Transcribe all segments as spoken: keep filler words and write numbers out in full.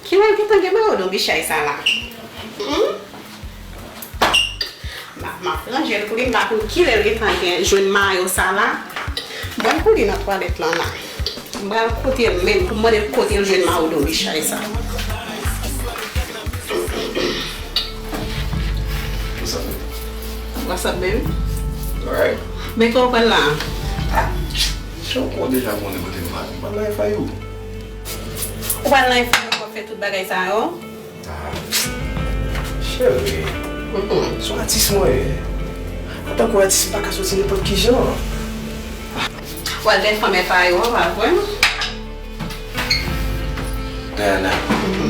Kilè l gentan gen mayo donbichay sa la? Hmm? M ap, m ap ranje l pou li, m pa konn kilè l gentan gen, jwenn mayo sa la. M pral pou li nan twalèt lan la. M pral kote l menm pou m mande l kote l jwenn mayo donbichay sa. What's up, baby? What's up, baby? Alright. Men kò w pral la? Ah, se w konn deja konnen kote m pral. M pral nan F I U. Ou pral nan F I U pou w ap fè tout bagay sa yo? Ah, cheri, se yon atis mwen ye. Antanke yon atis, m pa ka soti nenpòt ki jan. Ou al dèyè fanm F I U an, pa vre? Diana,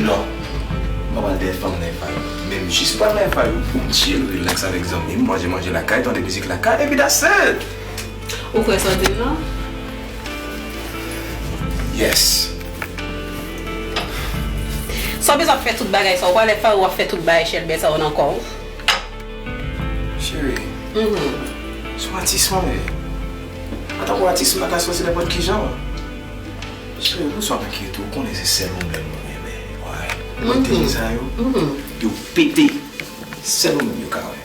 non. M pa pral dèyè fanm nan F I U. Men m jis pral nan F I U pou m chill, relax avèk zanmi m, manje manje lakay, tande mizik lakay, epi that's it. Ou kwè sa w di m nan? Yes. Sa w bezwen ap fè tout bagay sa, ou pral F I U w ap fè tout bagay chèlbè sa yo nan kò w? Cheri, se yon atis mwen ye. Antanke yon atis, m pa ka soti nenpòt ki jan. Cheri, poukisa w ap enkyete w? Ou konnen se sèl ou menm mwen renmen. Why? Mwen te di sa yo, yo pete. Sèl ou menm yo ka wè.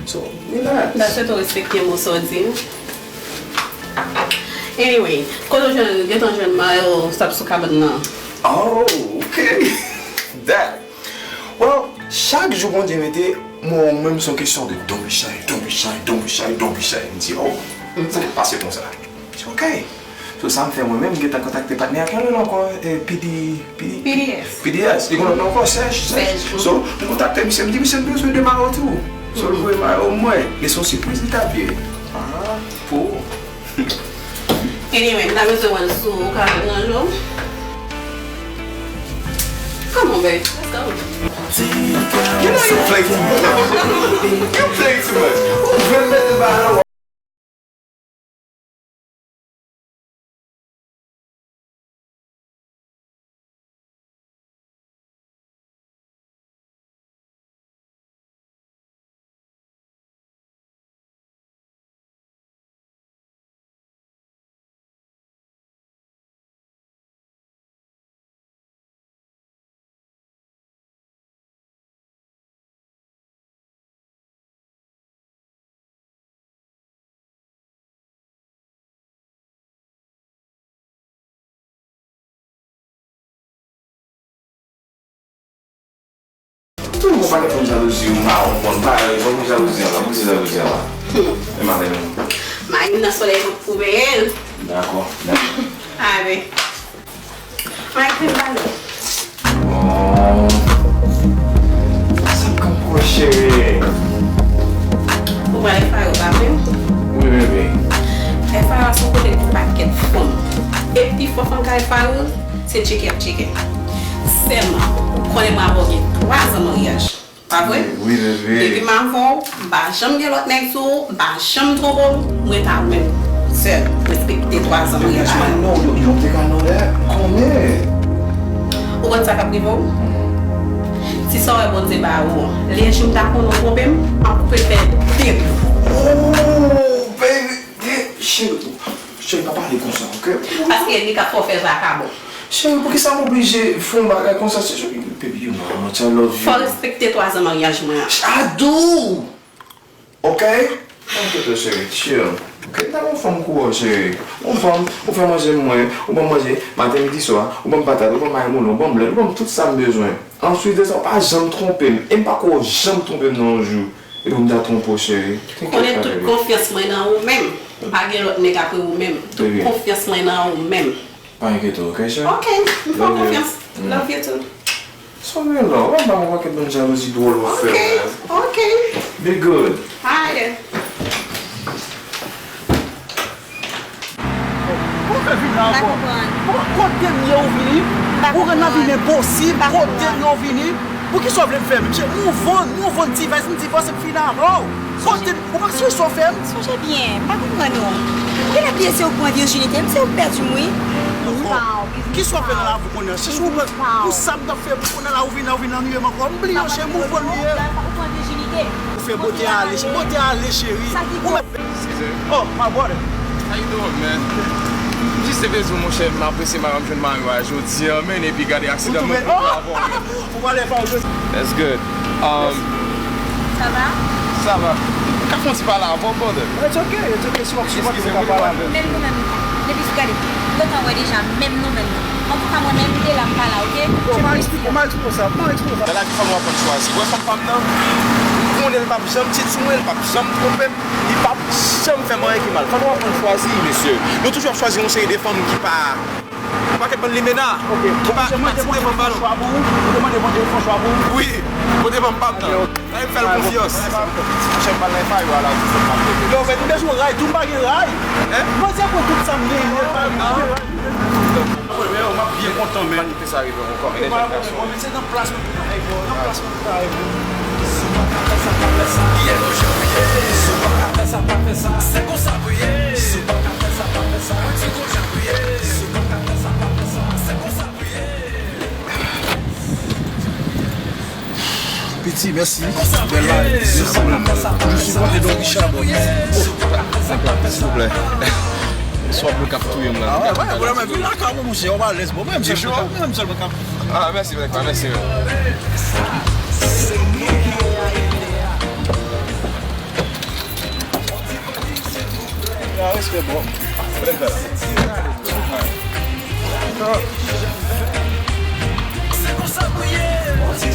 So, relax. That's it, ou respekte mo sa w di. Anyway, kote w jwenn, gentan jwenn mayo sa k sou kabann nan? Oh, okay. That. Well, chak jou Bondye mete, mwen menm se yon kesyon de donbichay, donbichay, donbichay, donbichay. M di, oh, sa ka pase konsa. Se okay. So, sa m fè mwen menm, m gentan kontakte patnè a, ki rele l ankò, eh, P D, P D, P D S. P D S. Li gen lòt non ankò, Sèj, Sèj. Sèj. So, m kontakte misye, m di, "Misye, m bezwen de mayo tou." So, l voye mayo mwen. Men se yon sipriz li t ap ye. Ah, pou ou. Anyway, m ta bezwen wè l sou ou ka ranjè w. Come on, babe. Let's go. You know you play too much. You play too much. Ou vle mete ba la. Tou yon pakèt moun jalouzi, ou mawon, bon, pa, bon, jalouzi an la, bon, jalouzi an la. E malen. Mari m nan solèy pou, pou benyen. Dakò, dakò. Ale. Mari m pale. Oh. Sa k ankò, cheri? Ou pral F I U, pa vre? Wi, bebe. F I U a se yon kote pou pakèt fanm. E pi fò fanm ka F I U, se tcheke y ap tcheke. Sèlman, ou konnen mwen avè w gen twa zan maryaj. Pa vre? Wi, bebe. Depi m avè w, m pa janm gen lòt nèg sou ou, m pa janm twonpe w, m ret ak ou menm. Sèl, respekte twa zan maryaj mwen. I know, you, you don't think I know that? Konnen. Ou konn sa k ap rive w? Si sa w wè Bondye ba ou an, lè jou m ta konnen w twonpe m, m ap koupe l fè de bout. Oh, baby, de, cheri, cheri, pa pale konsa, ok? Paske ènmi k ap fè w fè vakabon. Cheri, poukisa m oblije fè yon bagay konsa? Cheri, baby, you know how much I love you. Fò w respekte twa zan maryaj mwen an. I do! Ok? Enkyete w, cheri, chill. Ok, m ta yon fanm kou w, cheri. Yon fanm, ou fè manje mwen, ou ban m manje, maten, midi, swa, ou ban m patat, ou ban m may moulin, ou ban m blèd, ou ban m tout sa m bezwen. Answit de sa, ou pa janm twonpe m. E m pa kwè w janm twonpe m nan yon jou. Epi m ta twonpe w, cheri. Konnen tout konfyans mwen nan ou menm. M pa gen lòt nèg apre ou menm. Tout konfyans mwen nan ou menm. Pa enkyete w, ok, cheri? Ok, m fè w konfyans. Love you too. Sa w gen la? W ap ba m yon pakèt bann jalouzi dwòl w ap fè, man. Ok, ok. Be good. Alright. Kòman w fè vin la ankò? Kote m ye ou vini? Ou rann lavi m enposib. Kote m ye ou vini? Poukisa w vle m fè menm? Move on, move on, divòse, m divòse, m fini avè w. Kote m, ou pa sonje sa w fè m? Sonje byen, m pa konprann ou. Ou genlè bliye se ou k pran vijinite m, se ou k pèdi m, wi. Kisa w fè nan lavi w kounye a? Si se ou pran, pou sa m t ap fè pou kounye a la, ou vin, ou vin annuye m ankò. M bliye w, cheri, move on, bliye. Ou pran vijinite m. Ou fè bote ale, bote ale, cheri. Sa ki bon? Oh, my brother. How you doing, man? Jis te vle di w, monchè, m apresye madanm jwenn mari w a jodi a, men, epi gade aksidan mwen pran avè w, men. Ou pale pa w jodi. That's good. Um, Sa va? Sa va. M ka fè yon ti pale avè w, brother? It's okay, it's okay. Si w ap sipòte, m ka pale avè w. Menm nou menm, depi sou gade, lontan wè deja, menm nou menm. Antouka, mwen menm, m te la, m pa la, oke? Bon, m a eksplike w, m a eksplike w sa, m a eksplike w sa. Nan lavi, fò nou aprann chwazi. Ou wè fanm pa m nan? M konnen l p ap janm tchit sou mwen, l p ap janm twonpe m, li p ap janm fè m anyen ki mal. Fò nou aprann chwazi, mesye. Nou toujou ap chwazi yon seri de fanm ki pa, yon pakèt bann limena, ki pa, ki pa tire fanm pa nou. Ou te mande Bondye fè yon chwa pou ou? Wi, Bondye ban m pa m nan. Mwen fè l konfyans. Monchè, m pral nan fay yo a la, tou sot m ap leve. Yo, men nou bezwen ray, tou m pa gen ray. Hein? Mwen se pou tout sa m genyen, pa gen ray. Mwen, m ap byen kontan, men. Pa kite sa rive w ankò, men, jèn gason. Mwen se nan plas mwen pou ta rive, nan plas mwen pou ta rive. Si w pa ka fè sa, pa fè sa. Ye, nou jan w ye. Si w pa ka fè sa, pa fè sa. Se konsa pou ye. Si w pa ka fè sa, pa fè sa. Mwen di w jan w ye. Si w pa ka fè sa, pa fè sa. Se konsa pou ye. Piti, mèsi. Bèl bagay. Mèsi, mwen. Toujou sipòte Don Richard, bro. Silvouplè. Swap nou k ap touye m la. Ah, wè, wè, wè, men vin lakay mwen, monchè, w alèz, bon, mwen menm sèl mwen k ap, mwen menm sèl mwen k ap. Ah, mèsi, mèsi, mèsi, mèsi. Ah, respè, bro.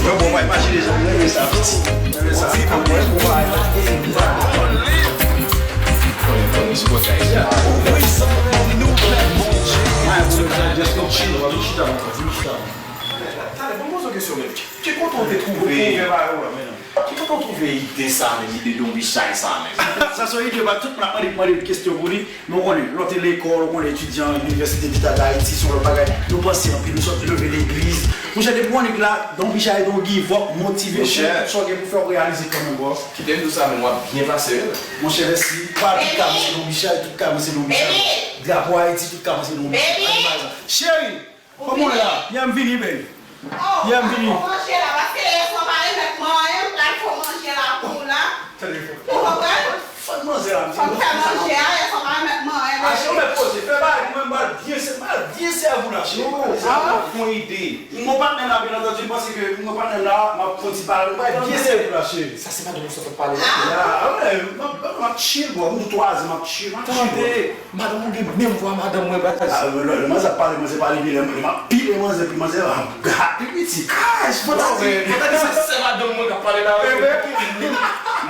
Yo, bon, mwen imajine jan mwen renmen sa, piti. Mwen renmen sa. Just go chill, bro. Vin chita, vin chita. Talè, talè, bon, poze yon kesyon, men. Ki kote w te twouve? Ki kote w twouve ide sa menm, ide Don Richard sa menm? Sa se yon ide, ba, tout moun ap mande, mande kesyon pou li, men w konnen, lè w te lekòl, w konnen, etidyan inivèsite deta Dayiti, se yon lòt bagay, nou panse anpil, nou sot leve legliz. Monchè, depi w annik la, Don Richard te yon give up, motivation, sa w gen pou fè, w reyalize kanmenm, bro. Kite m di w sa, men w ap byen pase, wi. Monchè, mèsi. Pa tout ka, mwen se Don Richard, tout ka, mwen se Don Richard. Drapo Ayiti, tout ka, mwen se Don Richard. Cheri! Kòman w ye la? Byenvini, baby. Byenvini. Fò manje la, paske yè swa pa remèt mwen anyen, m pral fò manje la pou ou la. Ou konprann? Fò manje la, fò m fè manje a, yè swa pa remèt mwen anyen, baby. Achte yon mèt poze, fè bagay pou mwen, m pral byen sè-, m pral byen sèvi w la, cheri. Yo, sa fon ide. Mon patnè la, byen antandi, m panse ke mon patnè la, m ap fon ti pale, m pral byen sèvi w la, cheri. Sa se madanm ou sot ap pale la? Ya, a, men, m ap, m ap chill, bro. M di w twa zan, m ap chill, m ap chill, bro. Tande. Madanm ou gen menm vwa madanm mwen, baz. Ah, lè, lè, lè manzè ap pale, manzè pale byen, lè, lè m ap pile manzè, epi manzè ap gate piti. Kash, fò ta di, fò ta di se sè madanm mwen k ap pale la, wi.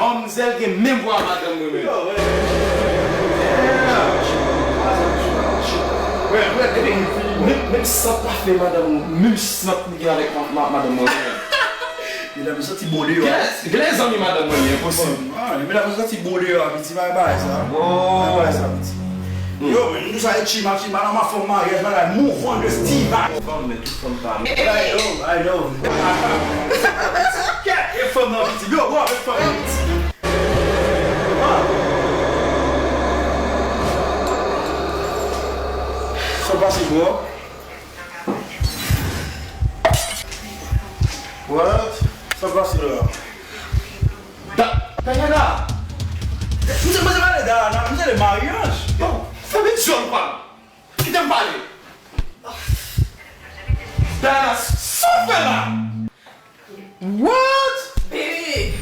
Manzèl gen menm vwa madanm mwen, men. Menm, menm san pafen madanm, menm sant li gen avèk ma-, ma-, madanm mwen, men. Medam, yo santi bon deyò. Gen, gen zanmi madanm mwen li enposib. Ah, medam, yo santi bon deyò, piti, bay bagay sa. Bay bagay sa, piti. Yo, men, nou sa e chima, chima, nan ma fòm maryaj, bagay, mouvman de Steven. Fanm, men tout fanm pa m. I know, I know. Kèt, e fanm nan, piti. Yo, bro, avèk fanm nan, piti. Ah. Sa pase, bro? What? Sa k pase la? Da-, Dayana! M te, m te pale Dayana, m te pale Marie-Ange. Yo, fèmen dyòl pa m. Kite m pale. Dayana, sa w fè la? What? Baby!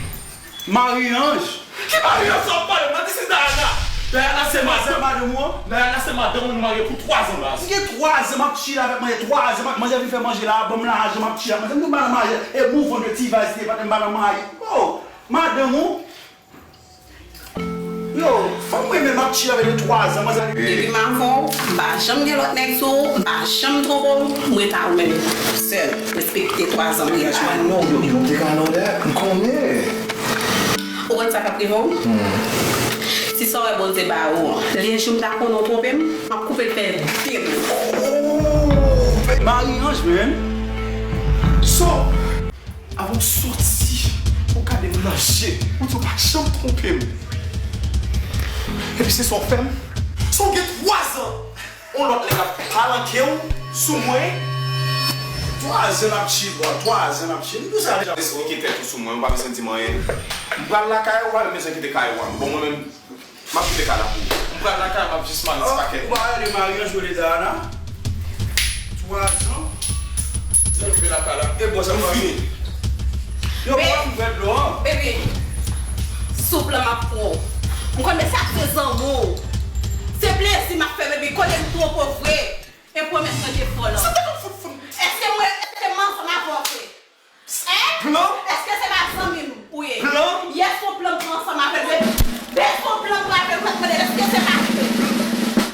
Marie-Ange! Ki Marie-Ange sa w ap pale? Mwen di se Dayana. Dayana se madanm. Se madanm ou an? Dayana se madanm mwen, nou marye pou twa zan, baz. M gen twa zan m ap chill avèk manzè, twa zan m ap, manzè vin fè manje la, ban m lajan, m ap chill ak manzè. M di m pa nan maryaj, e mouvman de T-Vice li ye, pa nan maryaj. Oh, madanm ou? Yo, fanm mwen menm ap chill avè l twa zan, manzè. Depi m avè w, m pa janm gen lòt nèg sou ou, m pa janm twonpe w, m ret a ou menm sèl. Respekte twa zan maryaj mwen, no. Yo, yo, m te ka lòdè, m konnen. Ou konn sa k ap rive w? Si sa w wè Bondye ba ou an, lè jou m ta konnen w twonpe m, m ap koupe l fè de bout. Oh, Marie-Ange, man. So, Avan w soti, ou gade m nan je, ou di w pa janm twonpe m. Epi se sa w fè m? Sa w gen twa zan, yon lòt nèg ap palanke w sou mwen. Twa zan n ap chill, bro, twa zan n ap chill. M di w sa deja. Despekte tèt ou sou mwen, ou pa bezwen di m anyen. M pral lakay ou, ou pa menm bezwen kite kay ou a. Bon, mwen menm, m ap kite kay la pou ou. Pral lakay m ap jis mari ti pakèt. Ou pa rele Maryanje, rele Dayana. Twa zan. Sa yo fè lakay la. E bon, sa m fini. Yo, men, bon, m vè dlo an. Baby, souple m ap pran w. M konnen sa se zanmi w. Se plezi m ap fè, baby. Konnen m twonpe w vre. E pwomès mwen te fè w lan. Èske mwen, èske m ansanm avè w vre? Hein? Plan? Èske se pa zanmi m ou ye? Plan? Yè se yon plan m pran ansanm avè l, baby. Bèl se yon plan m pran avè l, mwen mande l, èske se pa vre?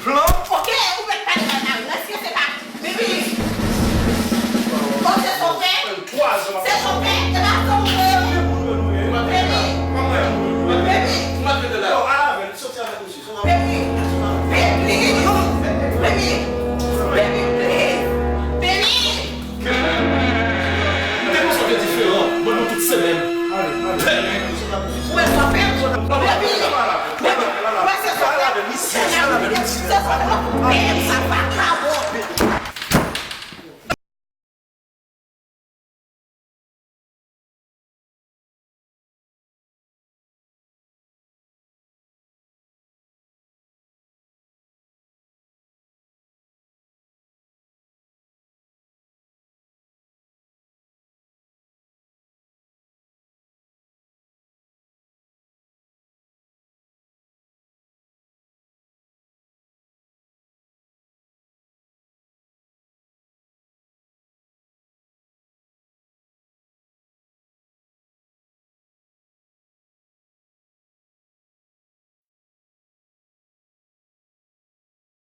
Plan? Ok, ou mèt pale bay mari m, èske se pa, baby? Oh, se sa w fè? Se sa w fè? E pa zanmi m ou ye? Baby. Baby. Baby. Baby. Baby. Baby. Baby, please. Baby. M te panse w te diferan. Bon, nou tout se menm. Ou wè sa w fè? Baby. Baby. Ou wè se sa w fè? Se sa w fè? Baby, sa vakabon.